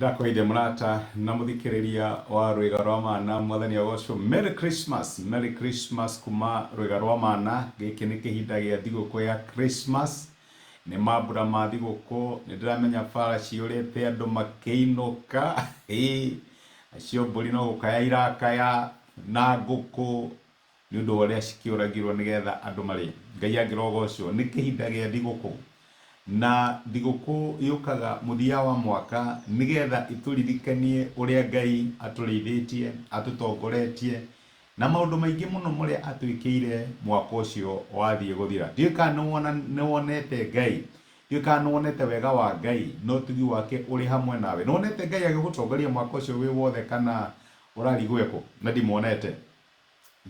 Ndakũgeithia mũrata na mũthikĩrĩria wa Rwĩga rwa Mana, Mwathani agocwo. Merry Christmas, Merry Christmas kuma Rwĩga rwa Mana. Gĩkĩ nĩ kĩhinda gĩa thigũkũ ya Christmas, nĩ mambura ma thigũkũ. Nĩ ndĩramenya bara ciyũrĩte andũ makĩinũka, ĩĩ, nacio mbũri no gũkaya irakaya na ngũkũ nĩ ũndũ wa ũrĩa cikĩũragirwo nĩgetha andũ marĩe. Ngai angĩrogocwo. Nĩ kĩhinda gĩa thigũkũ. Na thigũkũ yũkaga mũthia wa mwaka nĩgetha ĩtũririkanie ũrĩa Ngai atũrĩithĩtie, atũtongoretie, na maũndũ maingĩ mũno marĩa atwĩkĩire mwaka ũcio wathiĩ gũthira. Ndiũĩ kana nĩ wonete Ngai, ndiũĩ kana nĩ wonete wega wa Ngai na ũtugi wake ũrĩ hamwe nawe. Nĩ wonete Ngai agĩgũtongoria mwaka ũcio wĩ wothe kana ũrarigwo ekũ na ndimuonete?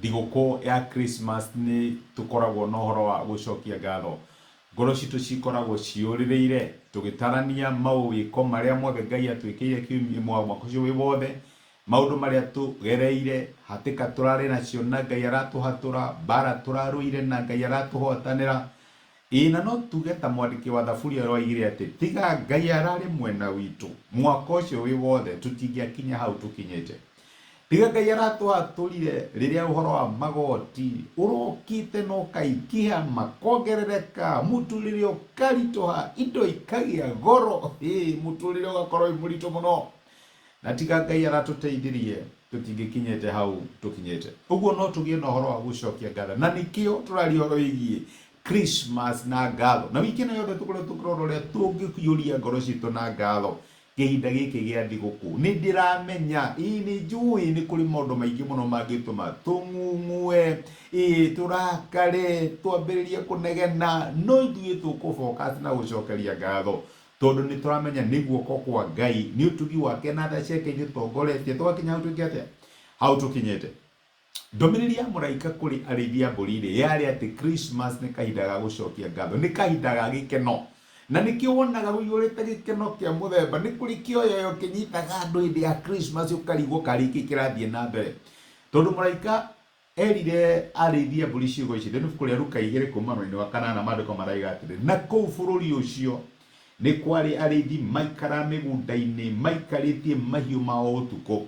Thigũkũ ya Christmas nĩ tũkoragwo na ũhoro wa gũcokia ngatho. Ngoro citũ cikoragwo ciyũrĩrĩire tũgĩtarania mawĩko marĩa mothe Ngai atwĩkĩire kiumia mwaka ũcio wĩ wothe, maũndũ marĩa tũgereire, hatĩka tũrarĩ nacio na Ngai aratũhatũra, mbara tũrarũire na Ngai aratũhotanĩra. Ĩĩ na no tuge ta mwandĩki wa Thaburi ũrĩa woigire atĩ, tiga Ngai ararĩ mwena witũ, mwaka ũcio wĩ wothe tũtingĩakinya hau tũkinyĩte. Tiga Ngai aratũhatũrire rĩrĩa ũhoro wa magoti ũrokĩte na ũkaingĩha, makongerereka, mũtũrĩre ũkaritũha, indo ikagĩa goro, ĩĩ mũtũrĩre ũgakorwo wĩ mũritũ mũno. Na tiga Ngai aratũteithirie tũtingĩkinyĩte hau tũkinyĩte. Ũguo no tũgĩe na ũhoro wa gũcokia ngatho. Na nĩkĩo tũraria ũhoro wĩgiĩ Christmas na ngatho. Na wiki ĩno yothe tũkoretwo tũkĩrora ũrĩa tũngĩiyũria ngoro citũ na ngatho kĩhinda gĩkĩ gĩa thigũkũ. Nĩ ndĩramenya, ĩĩ nĩ njũĩ nĩ kũrĩ maũndũ maingĩ mũno mangĩtũma tũng'ung'ue, ĩĩ tũrakare, twambĩrĩrie kũnegena, no ithuĩ tũkũ focus na gũcokeria ngatho tondũ nĩ tũramenya nĩ guoko kwa Ngai, nĩ ũtugi wake na tha ciake itũtongoretie tũgakinya hau twĩke atĩa? Hau tũkinyĩte. Ndũmĩrĩri ya mũraika kũrĩ arĩithi a mbũri-rĩ, yarĩ atĩ Christmas nĩ kahinda ga gũcokia ngatho, nĩ kahinda ga gĩkeno. Na nĩkĩo wonaga ũiyũrĩte gĩkeno kĩa mũthemba, nĩ kũrĩ kĩoyoyo kĩnyitaga andũ hĩndĩ ya Christmas ũkarigwo karĩ kĩ kĩrathiĩ na mbere. Tondũ mũraika erire arĩithi a mbũri ciugo ici, thĩinĩ ibuku rĩa Luka igĩrĩ kuma mwena wa kanana maandĩko maraiga atĩrĩ, na kũu bũrũri ũcio nĩ kwarĩ arĩithi maikara mĩgũnda-inĩ maikarĩtie mahiũ mao ũtukũ.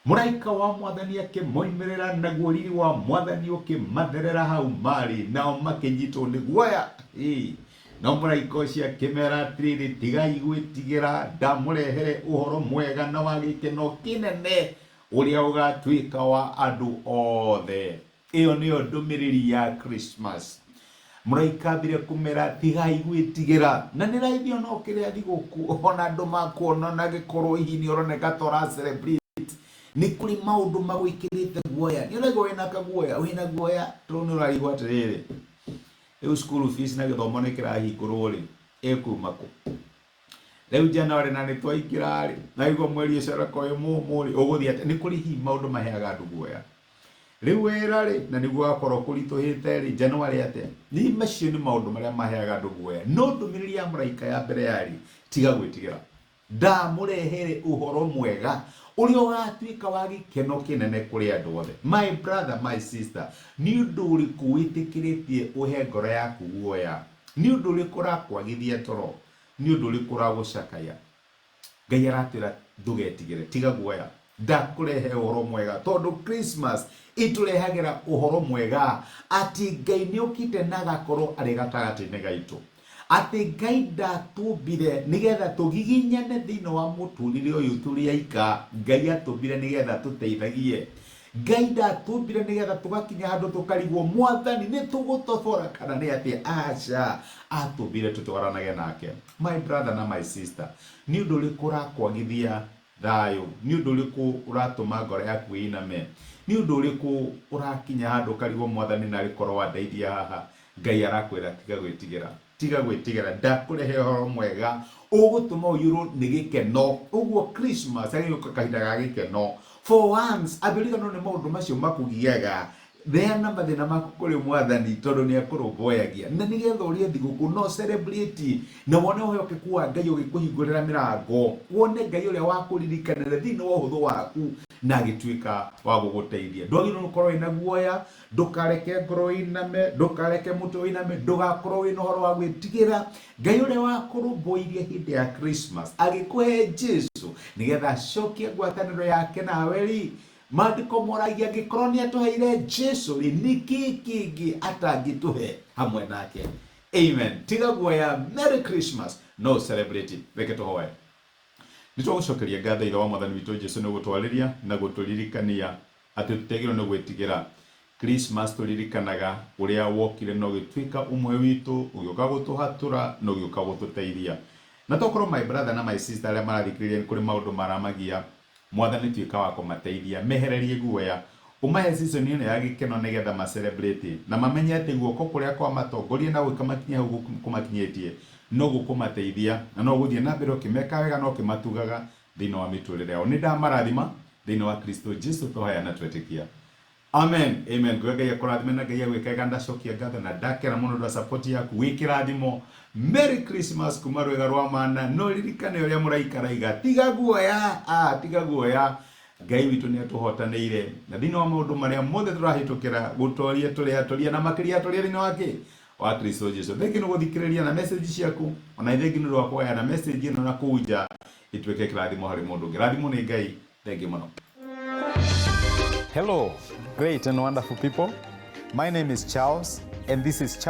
Mũraika wa Mwathani akĩmoimĩrĩra, naguo riri wa Mwathani ũkĩmatherera hau maarĩ, nao makĩnyitwo nĩ guoya. Ĩĩ. No mũraika ũcio akĩmera atĩrĩrĩ, tigai gwĩtigĩra, ndamũrehere ũhoro mwega na wa gĩkeno kĩnene, ũrĩa ũgatuĩka wa andũ othe. Ĩyo nĩyo ndũmĩrĩri ya Christmas. Mũraika ambire kũmera tigai gwĩtigĩra. Na nĩ raithi ona ũkĩrĩa thigũkũ ona andũ makuona ona angĩkorwo hihi nĩ ũroneka ta ũra celebrate nĩ kũrĩ maũndũ magwĩkĩrĩte guoya. Nĩ ũraigua wĩna kaguoya, wĩna guoya tondũ nĩ ũrarigwo atĩrĩrĩ, rĩu school fees na gĩthomo nĩ kĩrahingũrwo rĩ, ĩkuma kũ? Rĩu January na nĩ twaingĩra rĩ, na igua mweri ũcio ũreka wĩ mũmũ rĩ, ũgũthiĩ atĩa? Nĩ kũrĩ hihi maũndũ maheaga andũ guoya. Rĩu wĩra rĩ, na nĩguo wakorwo kũritũhĩte rĩ, January atĩa? Nĩ macio nĩ maũndũ marĩa maheaga andũ guoya. No ndũmĩrĩri ya mũraika ya mbere yarĩ, tiga gwĩtigĩra. Ndamũrehere ũhoro mwega ũrĩa ũgatuĩka wa gĩkeno kĩnene kũrĩ andũ othe. My brother, my sister, nĩ ũndũ ũrĩkũ wĩtĩkĩrĩtie ũhe ngoro yaku guoya? Nĩ ũndũ ũrĩkũ ũrakwagithia toro? Nĩ ũndũ ũrĩkũ ũragũcakaya? Ngai aratwĩra ndũgetigĩre, tiga guoya. Ndakũrehe ũhoro mwega tondũ Christmas ĩtũrehagĩra ũhoro mwega atĩ Ngai nĩ okĩte na agakorwo arĩ gatagatĩ-inĩ gaitũ. Atĩ Ngai ndatũmbire nĩgetha tũgiginyane thĩinĩ wa mũtũrĩre ũyũ tũrĩ aika. Ngai atũmbire nĩgetha tũteithagie. Ngai ndatũmbire nĩgetha tũgakinya handũ tũkarigwo Mwathani nĩ tũgũtobora kana nĩ atĩa. Aca, atũmbire tũtwaranage nake. My brother na my sister, nĩ ũndũ ũrĩkũ ũrakwagithia thayũ? Nĩ ũndũ ũrĩkũ ũratũma ngoro yaku ĩiname? Nĩ ũndũ ũrĩkũ ũrakinya handũ ũkarigwo Mwathani narĩ korwo wandeithia haha? Ngai arakwĩra tiga gwĩtigĩra. Tiga gwĩtigĩra, ndakũrehe ũhoro mwega ũgũtũma ũiyũrwo nĩ gĩkeno. Ũguo Christmas yagĩrĩirwo gũka kahinda ga gĩkeno. For once, ambia ũriganĩrwo nĩ maũndũ macio makũgiaga. Neana mathĩna maku kũrĩ Mwathani tondũ nĩ akũrũmbũyagia. Na nĩgetha ũrĩe thigũkũ na ũ celebrate na wone ũhokeku wa Ngai ũgĩkũhingũrĩra mĩrango, wone Ngai ũrĩa wakũririkanire thĩinĩ wa ũhũthũ waku Na agĩtuĩka wa gũgũteithia. Ndwagĩrĩirwo gũkorwo wĩna guoya. Ndũkareke ngoro ĩiname, ndũkareke mũtwe ũiname, ndũgakorwo wĩna ũhoro wa gwĩtigĩra. Ngai ũrĩa wakũrũmbũirie hĩndĩ ya Christmas agĩkũhe Jesu nĩgetha acokie ngwatanĩro yake nawe rĩ, maandĩko moragia, angĩkorwo nĩ atũheire Jesu rĩ, nĩ kĩĩ kĩngĩ atangĩtũhe hamwe nake? Amen. Tiga guoya. Merry Christmas. No celebrate. Reke tũhoe. Nĩ twagũcokeria ngatho, Ithe wa Mwathani witũ Jesu, nĩ gũtwarĩria na gũtũririkania atĩ tũtiagĩrĩirwo nĩ gwĩtigĩra. Christmas tũririkanaga ũrĩa wokire na ũgĩtuĩka ũmwe witũ, ũgĩũka gũtũhatũra na ũgĩũka gũtũteithia. Na tokorwo my brother na my sister arĩa marathikĩrĩria nĩ kũrĩ maũndũ maramagia, Mwathani, tuĩka wa kũmateithia, mehererie guoya, ũmahe season ĩno ya gĩkeno nĩgetha ma celebrate na mamenye atĩ guoko kũrĩa kwamatongoria na gũkĩmakinyia hau kũmakinyĩtie no gũkũmateithia na no gũthiĩ na mbere ũkĩmeka wega na ũkĩmatugaga thĩinĩ wa mĩtũrĩre yao. Nĩ ndamarathima thĩinĩ wa Kristo Jesu, tũhaya na twetĩkia. Amen, amen. Nguga Ngai akũrathime na Ngai agwĩke wega. Ndacokia ngatho na ndakena mũno ũndũ wa support yaku. Wĩ kĩrathimo. Merry Christmas kuma Rwĩga rwa Mana. No ririkane ũrĩa mũraika araiga, tiga guoya, ah, tiga guoya. Ngai witũ nĩ atũhotanĩire na thĩinĩ wa maũndũ marĩa mothe tũrahĩtũkĩra, gũtoria tũrĩ atoria na makĩria atoria thĩinĩ wa kĩ wa Kristo Jesu. Thengi nĩ gũthikĩrĩria na message ciaku, ona thengi nĩ ũndũ wa kũgayana message ĩno na kũu nja ituĩke kĩrathimo harĩ mũndũ ũngĩ. Rathimo nĩ Ngai. Thengi mũno. Hello, great and wonderful people. My name is Charles, and this is Charles.